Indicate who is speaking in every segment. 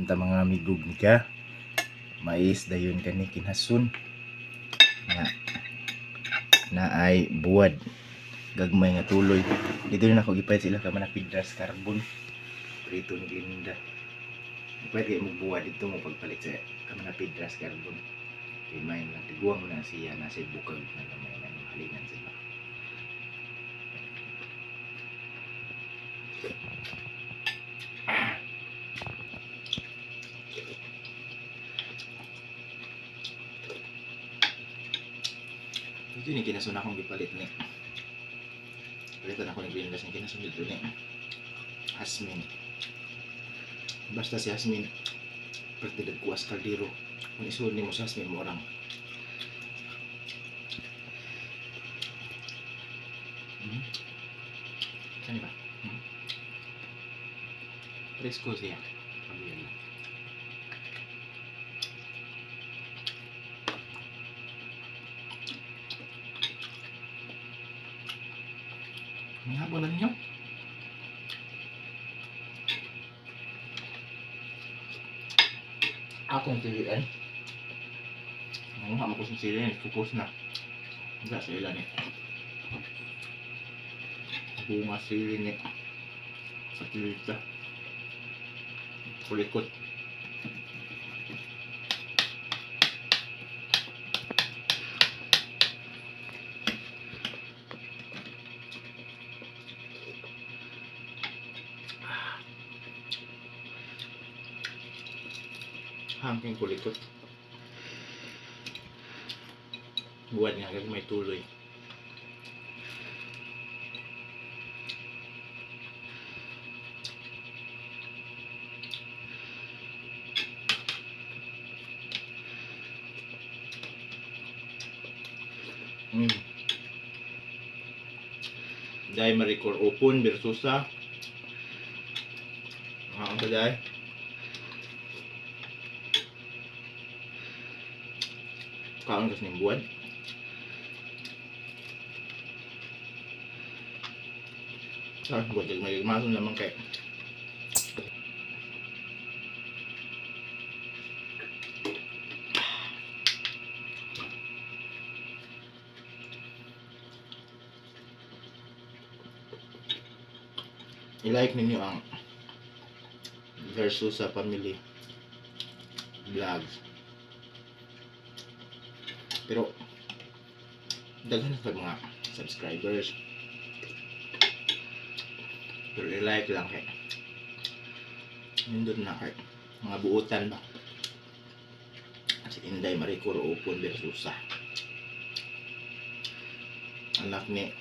Speaker 1: Unta mga amigog ni ka. Mais dayon kani kinasun. Na na ay buwad. Gagmay nga tuloy. Dito na ako gipalit sila ka manapidras carbon. Prito ni Glinda. Pwede kayo magbuwad dito mo pagpalit sa kamanapidras carbon. Kay may lang tiguang mo na siya nasa bukag na gamay na halinan sila. Dito ni kinasun akong gipalit ni. Palitan ako ni Glinda sa kinasun dito ni Hasmin. Basta si Hasmin perti kuas kaldero. Kung isuod nimo si Hasmin mo orang. Saan ba? Hmm? Presko siya. Kabuyan lang. Ang hapon na ninyo. Akong TVN. Ang hapon ko sa sili, focus na. Hindi sa ilan eh. Bunga sili ni. Sa tilita. Kulikot. Hangking kulikot. Buwan nga kag may tuloy. Dai Maricor Open versus sa ang sa dai. Kaon kas ning buwan. Ah, buwan may mason naman kay. I-like ninyo ang versus sa family vlogs. Pero daghan na sa mga subscribers. Pero i-like lang kay nindot na kay mga buutan ba. Si Inday Maricor Open versus sa anak ni.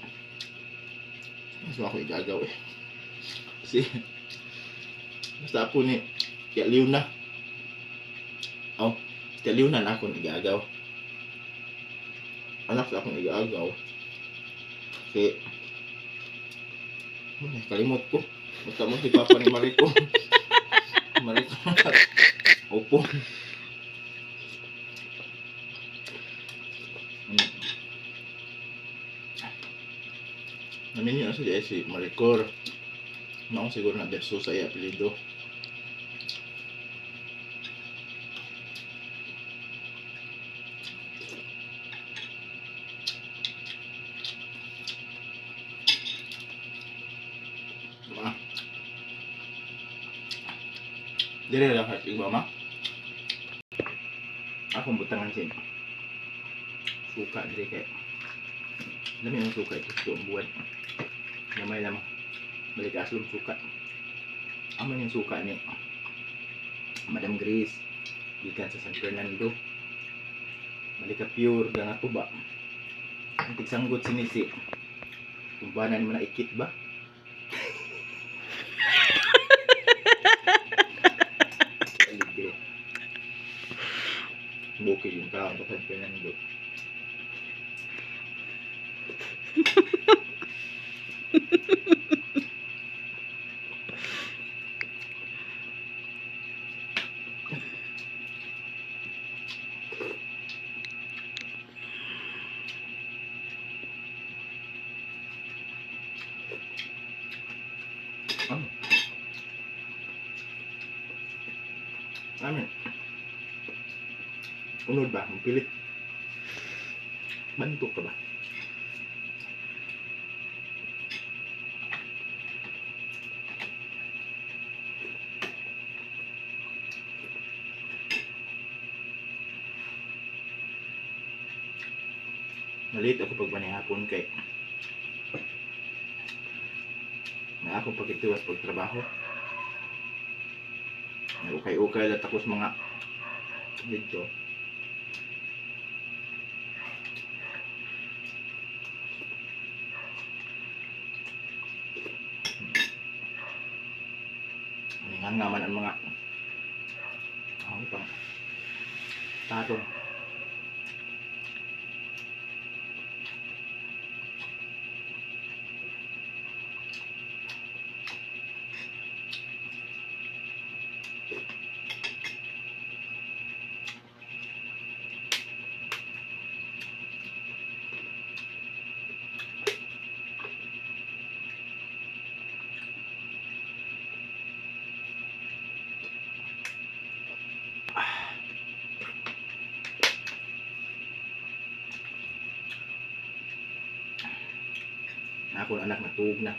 Speaker 1: Mas ako igagaw eh. Si basta po ni Tia Leona. Oh, si Tia Leona na akong igagaw. Anak sa akong igaagaw. Si ay, kalimot ko. Basta mo si Papa ni Mariko. Mariko. Opo. Naminyo na siya si Maricor. Noong siguro na versus sa iya apelyido. Ma. Dire lang ka igwa ma. Akong butangan sin. Suka dire kay. Dami ang suka ito sa buwan. Gamay lamang. Balik aslom suka. Amo yung suka ni Madam Grace. Gikan sa San Fernando. Balik ka pure nga tuba. Ang tigsanggot sinisi. Tumbanan mo na ikit ba? Aligre. Bukid yung tao sa San Fernando. Ah. Amin. Unod ba? Pilit. Bantok ka ba? Nalit ako pag panihapon kay na ako pagkitiwas pagtrabaho. Ukay-ukay lang tapos mga dito. Nga nga man ang mga pang tarong. Ako anak natuog na.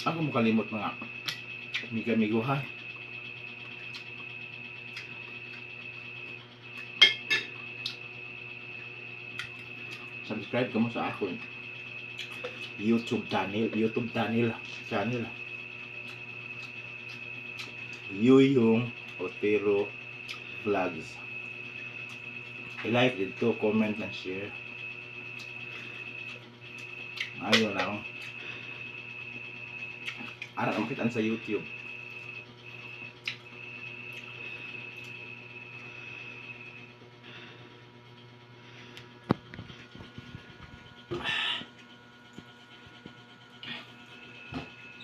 Speaker 1: Ako makalimot mga amiga-amigo ha. Subscribe ka mo sa akon YouTube channel, YouTube channel. Yuyong Otero Vlogs. I-like dito, comment and share. Ayun lang. Ara na makitaan sa YouTube.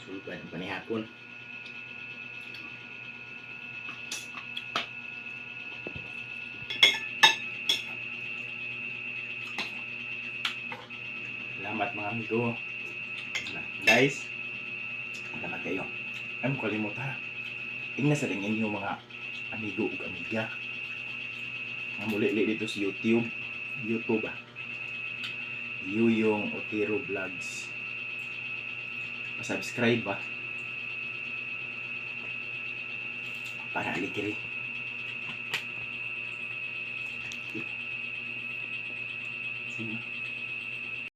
Speaker 1: Sulban panihapon. Salamat mga amigo. Guys, salamat kayo. Ay, mo kalimot ha. Ingna sa rin inyo mga amigo ug amiga. Nga muli dito sa YouTube. YouTube ah. Yuyong Otero Vlogs. Pa-subscribe ba? Para aligri. Sige.